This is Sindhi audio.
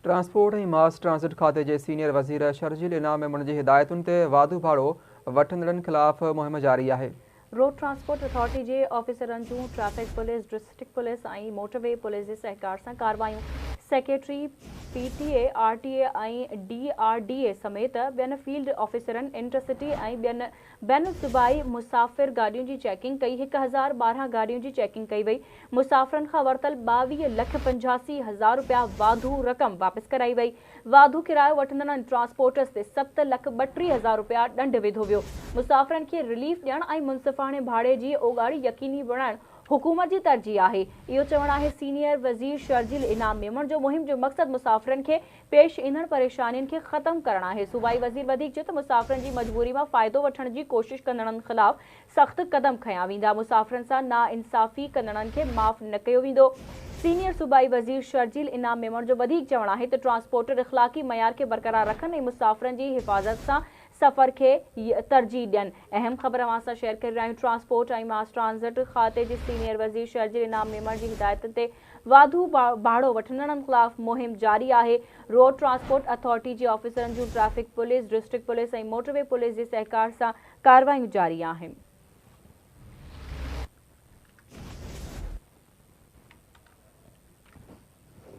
ٽرانسپورٽ ۽ ماس ٽرانزٽ کاتي جي سينيئر وزير شرجيل انعام ميمڻ جي هدايتن تي واڌو ڀاڙو وٺندڙن خلاف مهم جاري آهي. روڊ ٽرانسپورٽ اٿارٽي جي آفيسرن جون traffic police, district police ۽ motorway police جي سهڪار سان ڪارروايون، secretary P T A, R T A ۽ D R D A سميت ٻين فيلڊ آفيسرن انٽر سٽي ۽ ٻين بين الصوبائي مسافر گاڏين جي چيڪنگ ڪئي، 1012 گاڏين جي چيڪنگ ڪئي وئي، مسافرن کان ورتل 22 لک 85 هزار رپيا واڌو رقم واپس ڪرائي وئي، واڌو ڪرايو وٺندڙن ٽرانسپورٽرز تي 7 لک 32 هزار رپيا ڏنڊ وڌو ويو. مسافرن کي رليف ڏيڻ ۽ منصفاڻي ڀاڙي جي اوڳاڙي يقيني بڻائڻ حڪومت جي ترجيح آهي. اهو چوڻ آهي سينيئر وزير شرجيل انعام ميمڻ جو. مهم جو مقصد مسافرن کي پيش ايندڙ پريشانين کي ختم ڪرڻ آهي. صوبائي وزير وڌيڪ چيو ته مسافرن جي مجبوري مان فائدو وٺڻ جي ڪوشش ڪندڙن خلاف سخت قدم کنيا ويندا. مسافرن سان ناانصافي ڪندڙن کي معاف نه ڪيو ويندو. سينيئر صوبائي وزير شرجيل انعام ميمڻ جو وڌيڪ چوڻ آهي ته ٽرانسپورٽر اخلاقي معيار کي برقرار رکن ۽ مسافرن جي حفاظت سان سفر کي ترجيح ڏين. اهم خبر اوهان سان شيئر ڪري رهيا آهيون ٽرانسپورٽ ۽ ماس ٽرانزٽ کاتي جي سينيئر وزير شرجيل انعام ميمڻ جي هدايتن تي واڌو ڀاڙو وٺندڙن خلاف مهم جاري آهي. روڊ ٽرانسپورٽ اٿارٽي جي آفيسرن جون traffic police, district police ۽ motorway police جي سهڪار سان ڪارروايون جاري آهن.